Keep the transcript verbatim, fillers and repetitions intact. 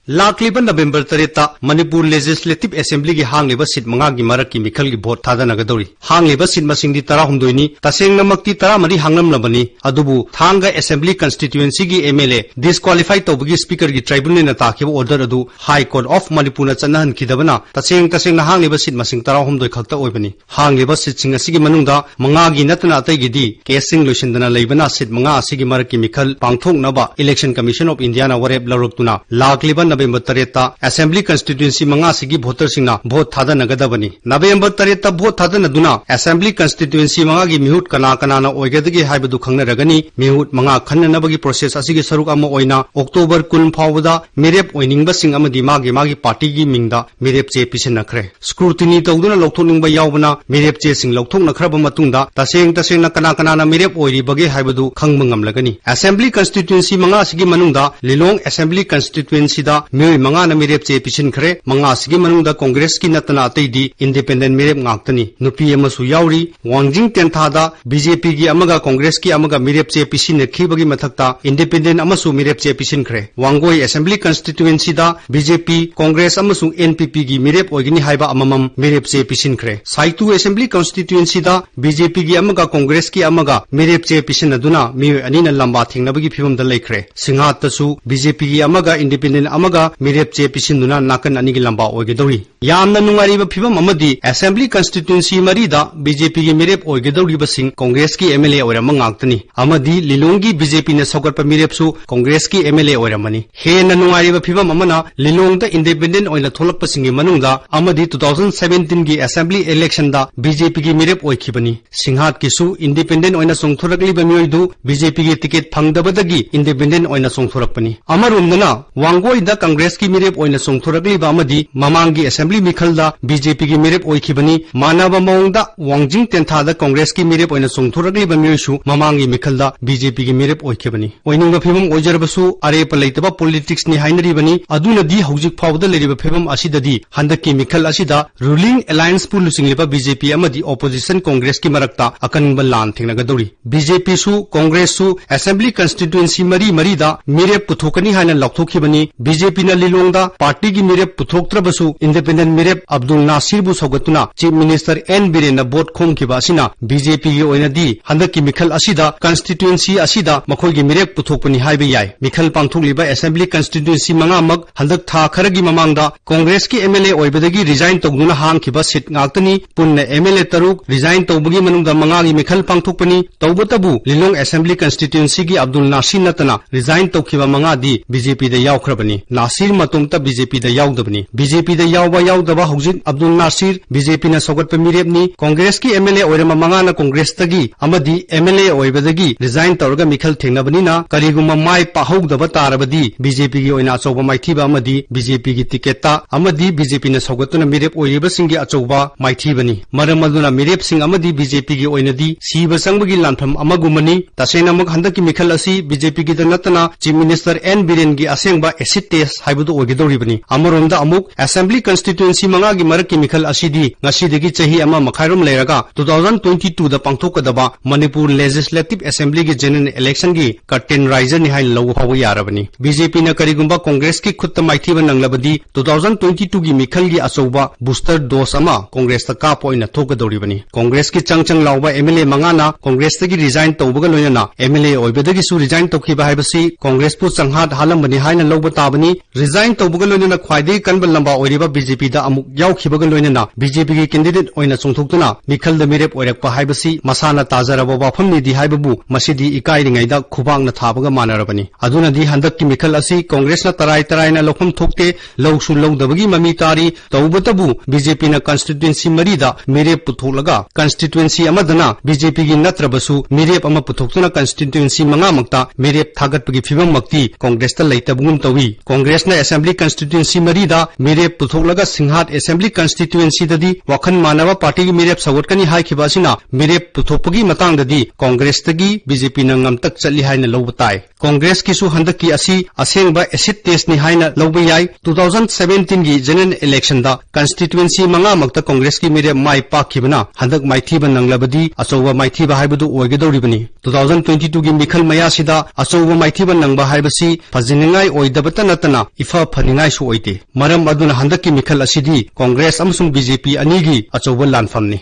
ꯂꯥꯛꯂꯤꯕ ꯅꯕꯦꯝꯕꯔ ꯇꯔꯦꯠꯇ Manipur Legislative Assemblyꯒꯤ ꯍꯥꯡꯂꯤꯕ seat ꯃꯉꯥꯒꯤ ꯃꯔꯛꯀꯤ ꯃꯤꯈꯜꯒꯤ vote ꯊꯥꯗꯅꯒꯗꯧꯔꯤ꯫ ꯍꯥꯡꯂꯤꯕ seat ꯃꯁꯤꯡꯗꯤ ꯇꯔꯥꯍꯨꯝꯗꯣꯏꯅꯤ꯫ ꯇꯁꯦꯡꯅꯃꯛꯇꯤ ꯇꯔꯥꯃꯔꯤ ꯍꯥꯡꯂꯝꯂꯕꯅꯤ꯫ ꯑꯗꯨꯕꯨ ꯊꯥꯡꯒ Assembly Constituencyꯒꯤ MLA disqualify ꯇꯧꯕꯒꯤ Speakerꯒꯤ tribunalꯅ ꯇꯥꯈꯤꯕ order ꯑꯗꯨ High Court of Manipurꯅ ꯆꯠꯅꯍꯟꯈꯤꯗꯕꯅ ꯇꯁꯦꯡ ꯇꯁꯦꯡꯅ ꯍꯥꯡꯂꯤꯕ seat ꯃꯁꯤꯡ ꯇꯔꯥꯍꯨꯝꯗꯣꯏ ꯈꯛꯇ ꯑꯣꯏꯕꯅꯤ꯫ ꯍꯥꯡꯂꯤꯕ seatꯁꯤꯡ ꯑꯁꯤꯒꯤ ꯃꯅꯨꯡꯗ ꯃꯉꯥꯒꯤ ꯅꯠꯇꯅ ꯑꯇꯩꯒꯤꯗꯤ caseꯁꯤꯡ ꯂꯣꯏꯁꯤꯟꯗꯅ ꯂꯩꯕꯅ seat ꯃꯉꯥ ꯑꯁꯤꯒꯤ ꯃꯔꯛꯀꯤ ꯃꯤꯈꯜ ꯄꯥꯡꯊꯣꯛꯅꯕ Election Commission of Indiaꯅ ꯋꯥꯔꯦꯞ ꯂꯧꯔꯛꯇꯨꯅ ꯂꯥꯛꯂꯤꯕ ꯅꯕꯦꯝꯕꯔ ꯇꯔꯦꯠꯇ Assembly Constituency ꯃꯉꯥꯁꯤꯒꯤ voterꯁꯤꯡꯅ vote ꯊꯥꯗꯅꯒꯗꯕꯅꯤ꯫ ꯅꯕꯦꯝꯕꯔ ꯇꯔꯦꯠꯇ vote ꯊꯥꯗꯅꯗꯨꯅ Assembly Constituency ꯃꯉꯥꯒꯤ ꯃꯤꯍꯨꯠ ꯀꯅꯥ ꯀꯅꯥꯅ ꯑꯣꯏꯒꯗꯒꯦ ꯍꯥꯏꯕꯗꯨ ꯈꯪꯅꯔꯒꯅꯤ꯫ ꯃꯤꯍꯨꯠ ꯃꯉꯥ ꯈꯟꯅꯅꯕꯒꯤ process ꯑꯁꯤꯒꯤ ꯁꯔꯨꯛ ꯑꯃ ꯑꯣꯏꯅ October ꯀꯨꯟ ꯐꯥꯎꯕꯗ ꯃꯤꯔꯦꯞ ꯑꯣꯏꯅꯤꯡꯕꯁꯤꯡ ꯑꯃꯗꯤ ꯃꯥꯒꯤ ꯃꯥꯒꯤ partyꯒꯤ ꯃꯤꯡꯗ ꯃꯤꯔꯦꯞ ꯆꯦ ꯄꯤꯁꯤꯟꯅꯈ꯭ꯔꯦ꯫ Scrutiny ꯇꯧꯗꯨꯅ ꯂꯧꯊꯣꯛꯅꯤꯡꯕ ꯌꯥꯎꯕꯅ ꯃꯤꯔꯦꯞ ꯆꯦꯁꯤꯡ ꯂꯧꯊꯣꯛꯅꯈ꯭ꯔꯕ ꯃꯇꯨꯡꯗ ꯇꯁꯦꯡ ꯇꯁꯦꯡꯅ ꯀꯅꯥ ꯀꯅꯥꯅ ꯃꯤꯔꯦꯞ ꯑꯣꯏꯔꯤꯕꯒꯦ ꯍꯥꯏꯕꯗꯨ ꯈꯪꯕ ꯉꯝꯂꯒꯅꯤ꯫ Assembly Constituency ꯃꯉꯥ ꯑꯁꯤꯒꯤ ꯃꯅꯨꯡꯗ ꯂꯤꯂꯣꯡ Assembly Constituencyꯗ ꯃꯤꯑꯣꯏ ꯃꯉꯥꯅ ꯃꯤꯔꯦꯞ ꯆꯦ ꯄꯤꯁꯤꯟꯈ꯭ꯔꯦ꯫ ꯃꯉꯥ ꯑꯁꯤꯒꯤ ꯃꯅꯨꯡꯗ Congressꯀꯤ ꯅꯠꯇꯅ ꯑꯇꯩꯗꯤ independent ꯃꯤꯔꯦꯞ ꯉꯥꯛꯇꯅꯤ꯫ ꯅꯨꯄꯤ ꯑꯃꯁꯨ ꯌꯥꯎꯔꯤ꯫ ꯋꯥꯡꯖꯤꯡ ꯇꯦꯟꯊꯥꯗ BJPꯒꯤ ꯑꯃꯒ Congressꯀꯤ ꯑꯃꯒ ꯃꯤꯔꯦꯞ ꯆꯦ ꯄꯤꯁꯤꯟꯅꯈꯤꯕꯒꯤ ꯃꯊꯛꯇ independent ꯑꯃꯁꯨ ꯃꯤꯔꯦꯞ ꯆꯦ ꯄꯤꯁꯤꯟꯈ꯭ꯔꯦ꯫ ꯋꯥꯡꯒꯣꯏ Assembly Constituencyꯗ BJP, Congress ꯑꯃꯁꯨꯡ NPPꯒꯤ ꯃꯤꯔꯦꯞ ꯑꯣꯏꯒꯅꯤ ꯍꯥꯏꯕ ꯑꯃꯃꯝ ꯃꯤꯔꯦꯞ ꯆꯦ ꯄꯤꯁꯤꯟꯈ꯭ꯔꯦ꯫ ꯁꯥꯏꯇꯨ Assembly Constituencyꯗ BJPꯒꯤ ꯑꯃꯒ Congressꯀꯤ ꯑꯃꯒ ꯃꯤꯔꯦꯞ ꯆꯦ ꯄꯤꯁꯤꯟꯅꯗꯨꯅ ꯃꯤꯑꯣꯏ ꯑꯅꯤꯅ ꯂꯝꯕꯥ ꯊꯦꯡꯅꯕꯒꯤ ꯐꯤꯕꯝꯗ ꯂꯩꯈ꯭ꯔꯦ꯫ ꯁꯤꯡꯍꯥꯠꯇꯁꯨ BJPꯒꯤ ꯑꯃꯒ independent ꯑꯃꯒ ꯃꯤꯔꯦꯞ ꯆꯦ ꯄꯤꯁꯤꯟꯗꯨꯅ ꯅꯥꯀꯟ ꯑꯅꯤꯒꯤ ꯂꯝꯕꯥ ꯑꯣꯏꯒꯗꯧꯔꯤ꯫ ꯌꯥꯝꯅ ꯅꯨꯡꯉꯥꯏꯔꯤꯕ ꯐꯤꯕꯝ ꯑꯃꯗꯤ Assembly Constituency ꯃꯔꯤꯗ BJPꯒꯤ ꯃꯤꯔꯦꯞ ꯑꯣꯏꯒꯗꯧꯔꯤꯕꯁꯤꯡ Congressꯀꯤ MLA ꯑꯣꯏꯔꯝꯕ ꯉꯥꯛꯇꯅꯤ꯫ ꯑꯃꯗꯤ ꯂꯤꯂꯣꯡꯒꯤ BJPꯅ ꯁꯧꯒꯠꯄ ꯃꯤꯔꯦꯞꯁꯨ Congressꯀꯤ MLA ꯑꯣꯏꯔꯝꯃꯅꯤ꯫ ꯍꯦꯟꯅ ꯅꯨꯡꯉꯥꯏꯔꯤꯕ ꯐꯤꯕꯝ ꯑꯃꯅ ꯂꯤꯂꯣꯡꯗ independent ꯑꯣꯏꯅ ꯊꯣꯛꯂꯛꯄꯁꯤꯡꯒꯤ ꯃꯅꯨꯡꯗ ꯑꯃꯗꯤ two thousand seventeenꯒꯤ Assembly Electionꯗ BJPꯒꯤ ꯃꯤꯔꯦꯞ ꯑꯣꯏꯈꯤꯕꯅꯤ꯫ ꯁꯤꯡꯍꯥꯠꯀꯤꯁꯨ independent ꯑꯣꯏꯅ ꯆꯣꯡꯊꯣꯔꯛꯂꯤꯕ ꯃꯤꯑꯣꯏꯗꯨ BJPꯒꯤ ticket ꯐꯪꯗꯕꯗꯒꯤ independent ꯑꯣꯏꯅ ꯆꯣꯡꯊꯣꯔꯛꯄꯅꯤ꯫ ꯑꯃꯔꯣꯝꯗꯅ ꯋꯥꯡꯒꯣꯏꯗ Congressꯀꯤ ꯃꯤꯔꯦꯞ ꯑꯣꯏꯅ ꯆꯣꯡꯊꯣꯔꯛꯂꯤꯕ ꯑꯃꯗꯤ ꯃꯃꯥꯡꯒꯤ Assembly ꯃꯤꯈꯜꯗ BJPꯒꯤ ꯃꯤꯔꯦꯞ ꯑꯣꯏꯈꯤꯕꯅꯤ꯫ ꯃꯥꯟꯅꯕ ꯃꯑꯣꯡꯗ ꯋꯥꯡꯖꯤꯡ ꯇꯦꯟꯊꯥꯗ Congressꯀꯤ ꯃꯤꯔꯦꯞ ꯑꯣꯏꯅ ꯆꯣꯡꯊꯣꯔꯛꯂꯤꯕ ꯃꯤꯑꯣꯏꯁꯨ ꯃꯃꯥꯡꯒꯤ ꯃꯤꯈꯜꯗ BJPꯒꯤ ꯃꯤꯔꯦꯞ ꯑꯣꯏꯈꯤꯕꯅꯤ꯫ ꯑꯣꯏꯅꯤꯡꯕ ꯐꯤꯕꯝ ꯑꯣꯏꯖꯔꯕꯁꯨ ꯑꯔꯦꯞꯄ ꯂꯩꯇꯕ politicsꯅꯤ ꯍꯥꯏꯅꯔꯤꯕꯅꯤ꯫ ꯑꯗꯨꯅꯗꯤ ꯍꯧꯖꯤꯛ ꯐꯥꯎꯕꯗ ꯂꯩꯔꯤꯕ ꯐꯤꯕꯝ ꯑꯁꯤꯗꯗꯤ ꯍꯟꯗꯛꯀꯤ ꯃꯤꯈꯜ ꯑꯁꯤꯗ ruling allianceꯄꯨ ꯂꯨꯆꯤꯡꯂꯤꯕ BJP ꯑꯃꯗꯤ opposition Congressꯀꯤ ꯃꯔꯛꯇ ꯑꯀꯟꯕ ꯂꯥꯟ ꯊꯦꯡꯅꯒꯗꯧꯔꯤ꯫ BJPꯁꯨ Congressꯁꯨ Assembly Constituency ꯃꯔꯤ ꯃꯔꯤꯗ ꯃꯤꯔꯦꯞ ꯄꯨꯊꯣꯛꯀꯅꯤ ꯍꯥꯏꯅ ꯂꯥꯎꯊꯣꯛꯈꯤꯕꯅꯤ꯫ BJP ꯕꯤꯖꯦꯄꯤꯅ ꯂꯤꯂꯣꯡꯗ ꯄꯥꯔꯇꯤꯒꯤ ꯃꯤꯔꯦꯞ ꯄꯨꯊꯣꯛꯇ꯭ꯔꯕꯁꯨ independent ꯃꯤꯔꯦꯞ ꯑꯕꯗꯨꯜ ꯅꯥꯁꯤꯔꯕꯨ ꯁꯧꯒꯠꯇꯨꯅ Chief Minister ꯑꯦꯟ ꯕꯤꯔꯦꯟꯅ ꯚꯣꯠ ꯈꯣꯝꯈꯤꯕ ꯑꯁꯤꯅ ꯕꯤꯖꯦꯄꯤꯒꯤ ꯑꯣꯏꯅꯗꯤ ꯍꯟꯗꯛꯀꯤ ꯃꯤꯈꯜ ꯑꯁꯤꯗ constituency ꯑꯁꯤꯗ ꯃꯈꯣꯏꯒꯤ ꯃꯤꯔꯦꯞ ꯄꯨꯊꯣꯛꯄꯅꯤ ꯍꯥꯏꯕ ꯌꯥꯏ꯫ ꯃꯤꯈꯜ ꯄꯥꯡꯊꯣꯛꯂꯤꯕ assembly constituency ꯃꯉꯥꯃꯛ ꯍꯟꯗꯛ ꯊꯥ ꯈꯔꯒꯤ ꯃꯃꯥꯡꯗ ꯀꯣꯡꯒ꯭ꯔꯦꯁꯀꯤ MLA ꯑꯣꯏꯕꯗꯒꯤ resign ꯇꯧꯗꯨꯅ ꯍꯥꯡꯈꯤꯕ seat ꯉꯥꯛꯇꯅꯤ꯫ ꯄꯨꯟꯅ MLA ꯇꯔꯨꯛ resign ꯇꯧꯕꯒꯤ ꯃꯅꯨꯡꯗ ꯃꯉꯥꯒꯤ ꯃꯤꯈꯜ ꯄꯥꯡꯊꯣꯛꯄꯅꯤ꯫ ꯇꯧꯕꯇꯕꯨ ꯂꯤꯂꯣꯡ assembly constituencyꯒꯤ ꯑꯕꯗꯨꯜ ꯅꯥꯁꯤꯔ ꯅꯠꯇꯅ resign ꯇꯧꯈꯤꯕ ꯃꯉꯥꯗꯤ ꯕꯤꯖꯦꯄꯤꯗ ꯌꯥꯎꯈ꯭ꯔꯕꯅꯤ꯫ ꯅꯥꯁꯤꯔ ꯃꯇꯣꯝꯇ ꯕꯤꯖꯦꯄꯤꯗ ꯌꯥꯎꯗꯕꯅꯤ꯫ ꯕꯤꯖꯦꯄꯤꯗ ꯌꯥꯎꯕ ꯌꯥꯎꯗꯕ ꯍꯧꯖꯤꯛ ꯑꯕꯗꯨꯜ ꯅꯥꯁꯤꯔ ꯕꯤꯖꯦꯄꯤꯅ ꯁꯧꯒꯠꯄ ꯃꯤꯔꯦꯞꯅꯤ꯫ ꯀꯣꯡꯒ꯭ꯔꯦꯁꯀꯤ MLA ꯑꯣꯏꯔꯝꯕ ꯃꯉꯥꯅ ꯀꯣꯡꯒ꯭ꯔꯦꯁꯇꯒꯤ ꯑꯃꯗꯤ MLA ꯑꯣꯏꯕꯗꯒꯤ resign ꯇꯧꯔꯒ ꯃꯤꯈꯜ ꯊꯦꯡꯅꯕꯅꯤꯅ ꯀꯔꯤꯒꯨꯝꯕ ꯃꯥꯏ ꯄꯥꯛꯍꯧꯗꯕ ꯇꯥꯔꯕꯗꯤ ꯕꯤꯖꯦꯄꯤꯒꯤ ꯑꯣꯏꯅ ꯑꯆꯧꯕ ꯃꯥꯏꯊꯤꯕ ꯑꯃꯗꯤ ꯕꯤꯖꯦꯄꯤꯒꯤ ticketꯇ ꯑꯃꯗꯤ ꯕꯤꯖꯦꯄꯤꯅ ꯁꯧꯒꯠꯇꯨꯅ ꯃꯤꯔꯦꯞ ꯑꯣꯏꯔꯤꯕꯁꯤꯡꯒꯤ ꯑꯆꯧꯕ ꯃꯥꯏꯊꯤꯕꯅꯤ꯫ ꯃꯔꯝ ꯑꯗꯨꯅ ꯃꯤꯔꯦꯞꯁꯤꯡ ꯑꯃꯗꯤ ꯕꯤꯖꯦꯄꯤꯒꯤ ꯑꯣꯏꯅꯗꯤ ꯁꯤꯕ ꯆꯪꯕꯒꯤ ꯂꯥꯟꯐꯝ ꯑꯃꯒꯨꯝꯕꯅꯤ꯫ ꯇꯁꯦꯡꯅꯃꯛ ꯍꯟꯗꯛꯀꯤ ꯃꯤꯈꯜ ꯑꯁꯤ ꯕꯤꯖꯦꯄꯤꯒꯤꯗ ꯅꯠꯇꯅ Chief Minister ꯑꯦꯟ ꯕꯤꯔꯦꯟꯒꯤ ꯑꯁꯦꯡꯕ acid test ꯍꯥꯏꯕꯗꯨ ꯑꯣꯏꯒꯗꯧꯔꯤꯕꯅꯤ꯫ ꯑꯃꯔꯣꯝꯗ ꯑꯃꯨꯛ assembly constituency ꯃꯉꯥꯒꯤ ꯃꯔꯛꯀꯤ ꯃꯤꯈꯜ ꯑꯁꯤꯗꯤ ꯉꯁꯤꯗꯒꯤ ꯆꯍꯤ ꯑꯃ ꯃꯈꯥꯏꯔꯣꯝ ꯂꯩꯔꯒ two thousand twenty twoꯗ ꯄꯥꯡꯊꯣꯛꯀꯗꯕ ꯃꯅꯤꯄꯨꯔ Legislative Assemblyꯒꯤ general electionꯒꯤ curtain raiserꯅꯤ ꯍꯥꯏꯅ ꯂꯧꯕ ꯐꯥꯎꯕ ꯌꯥꯔꯕꯅꯤ꯫ ꯕꯤꯖꯦꯄꯤꯅ ꯀꯔꯤꯒꯨꯝꯕ ꯀꯣꯡꯒ꯭ꯔꯦꯁꯀꯤ ꯈꯨꯠꯇ ꯃꯥꯏꯊꯤꯕ ꯅꯪꯂꯕꯗꯤ two thousand twenty twoꯒꯤ ꯃꯤꯈꯜꯒꯤ ꯑꯆꯧꯕ booster dose ꯑꯃ ꯀꯣꯡꯒ꯭ꯔꯦꯁꯇ ꯀꯥꯞꯄ ꯑꯣꯏꯅ ꯊꯣꯛꯀꯗꯧꯔꯤꯕꯅꯤ꯫ ꯀꯣꯡꯒ꯭ꯔꯦꯁꯀꯤ ꯆꯪ ꯆꯪ ꯂꯥꯎꯕ MLA ꯃꯉꯥꯅ ꯀꯣꯡꯒ꯭ꯔꯦꯁꯇꯒꯤ resign ꯇꯧꯕꯒ ꯂꯣꯏꯅꯅ MLA ꯑꯣꯏꯕꯗꯒꯤꯁꯨ resign ꯇꯧꯈꯤꯕ ꯍꯥꯏꯕꯁꯤ ꯀꯣꯡꯒ꯭ꯔꯦꯁꯄꯨ ꯆꯪꯍꯥꯠ ꯍꯥꯠꯂꯝꯕꯅꯤ ꯍꯥꯏꯅ ꯂꯧꯕ ꯇꯥꯕꯅꯤ꯫ Resign ꯇꯧꯕꯒ ꯂꯣꯏꯅꯅ ꯈ꯭ꯋꯥꯏꯗꯒꯤ ꯀꯟꯕ ꯂꯝꯕꯥ ꯑꯣꯏꯔꯤꯕ ꯕꯤꯖꯦꯄꯤꯗ ꯑꯃꯨꯛ ꯌꯥꯎꯈꯤꯕꯒ ꯂꯣꯏꯅꯅ ꯕꯤꯖꯦꯄꯤꯒꯤ candidate ꯑꯣꯏꯅ ꯆꯣꯡꯊꯣꯛꯇꯨꯅ ꯃꯤꯈꯜꯗ ꯃꯤꯔꯦꯞ ꯑꯣꯏꯔꯛꯄ ꯍꯥꯏꯕꯁꯤ ꯃꯁꯥꯅ ꯇꯥꯖꯔꯕ ꯋꯥꯐꯝꯅꯤꯗꯤ ꯍꯥꯏꯕꯕꯨ ꯃꯁꯤꯗꯤ ꯏꯀꯥꯏꯔꯤꯉꯩꯗ ꯈꯨꯕꯥꯛꯅ ꯊꯥꯕꯒ ꯃꯥꯟꯅꯔꯕꯅꯤ꯫ ꯑꯗꯨꯅꯗꯤ ꯍꯟꯗꯛꯀꯤ ꯃꯤꯈꯜ ꯑꯁꯤ ꯀꯣꯡꯒ꯭ꯔꯦꯁꯅ ꯇꯔꯥꯏ ꯇꯔꯥꯏꯅ ꯂꯧꯐꯝ ꯊꯣꯛꯇꯦ, ꯂꯧꯁꯨ ꯂꯧꯗꯕꯒꯤ ꯃꯃꯤ ꯇꯥꯔꯤ꯫ ꯇꯧꯕꯇꯕꯨ ꯕꯤꯖꯦꯄꯤꯅ constituency ꯃꯔꯤꯗ ꯃꯤꯔꯦꯞ ꯄꯨꯊꯣꯛꯂꯒ constituency ꯑꯃꯗꯅ ꯕꯤꯖꯦꯄꯤꯒꯤ ꯅꯠꯇ꯭ꯔꯕꯁꯨ ꯃꯤꯔꯦꯞ ꯑꯃ ꯄꯨꯊꯣꯛꯇꯨꯅ constituency ꯃꯉꯥꯃꯛꯇ ꯃꯤꯔꯦꯞ ꯊꯥꯒꯠꯄꯒꯤ ꯐꯤꯕꯝꯃꯛꯇꯤ ꯀꯣꯡꯒ꯭ꯔꯦꯁꯇ ꯂꯩꯇꯕꯒꯨꯝ ꯇꯧꯏ꯫ ꯀꯣꯡꯒ꯭ꯔꯦꯁꯅ assembly constituency ꯃꯔꯤꯗ ꯃꯤꯔꯦꯞ ꯄꯨꯊꯣꯛꯂꯒ ꯁꯤꯡꯍꯥꯠ assembly constituencyꯗꯗꯤ ꯋꯥꯈꯜ ꯃꯥꯟꯅꯕ ꯄꯥꯔꯇꯤꯒꯤ ꯃꯤꯔꯦꯞ ꯁꯧꯒꯠꯀꯅꯤ ꯍꯥꯏꯈꯤꯕ ꯑꯁꯤꯅ ꯃꯤꯔꯦꯞ ꯄꯨꯊꯣꯛꯄꯒꯤ ꯃꯇꯥꯡꯗꯗꯤ ꯀꯣꯡꯒ꯭ꯔꯦꯁꯇꯒꯤ ꯕꯤꯖꯦꯄꯤꯅ ꯉꯝꯇꯛ ꯆꯠꯂꯤ ꯍꯥꯏꯅ ꯂꯧꯕ ꯇꯥꯏ꯫ ꯀꯣꯡꯒ꯭ꯔꯦꯁꯀꯤꯁꯨ ꯍꯟꯗꯛꯀꯤ ꯑꯁꯤ ꯑꯁꯦꯡꯕ acid testꯅꯤ ꯍꯥꯏꯅ ꯂꯧꯕ ꯌꯥꯏ꯫ Two thousand seventeenꯒꯤ general electionꯗ constituency ꯃꯉꯥꯃꯛꯇ ꯀꯣꯡꯒ꯭ꯔꯦꯁꯀꯤ ꯃꯤꯔꯦꯞ ꯃꯥꯏ ꯄꯥꯛꯈꯤꯕꯅ ꯍꯟꯗꯛ ꯃꯥꯏꯊꯤꯕ ꯅꯪꯂꯕꯗꯤ ꯑꯆꯧꯕ ꯃꯥꯏꯊꯤꯕ ꯍꯥꯏꯕꯗꯨ ꯑꯣꯏꯒꯗꯧꯔꯤꯕꯅꯤ꯫ Two thousand twenty twoꯒꯤ ꯃꯤꯈꯜ ꯃꯌꯥꯁꯤꯗ ꯑꯆꯧꯕ ꯃꯥꯏꯊꯤꯕ ꯅꯪꯕ ꯍꯥꯏꯕꯁꯤ ꯐꯖꯅꯤꯡꯉꯥꯏ ꯑꯣꯏꯗꯕꯇ ꯅꯠꯇꯅ ꯏꯐ ꯐꯅꯤꯡꯉꯥꯏꯁꯨ ꯑꯣꯏꯗꯦ꯫ ꯃꯔꯝ ꯑꯗꯨꯅ ꯍꯟꯗꯛꯀꯤ ꯃꯤꯈꯜ ꯑꯁꯤꯗꯤ ꯀꯣꯡꯒ꯭ꯔꯦꯁ ꯑꯃꯁꯨꯡ ꯕꯤ ꯖꯦ ꯄꯤ ꯑꯅꯤꯒꯤ ꯑꯆꯧꯕ ꯂꯥꯟꯐꯝꯅꯤ꯫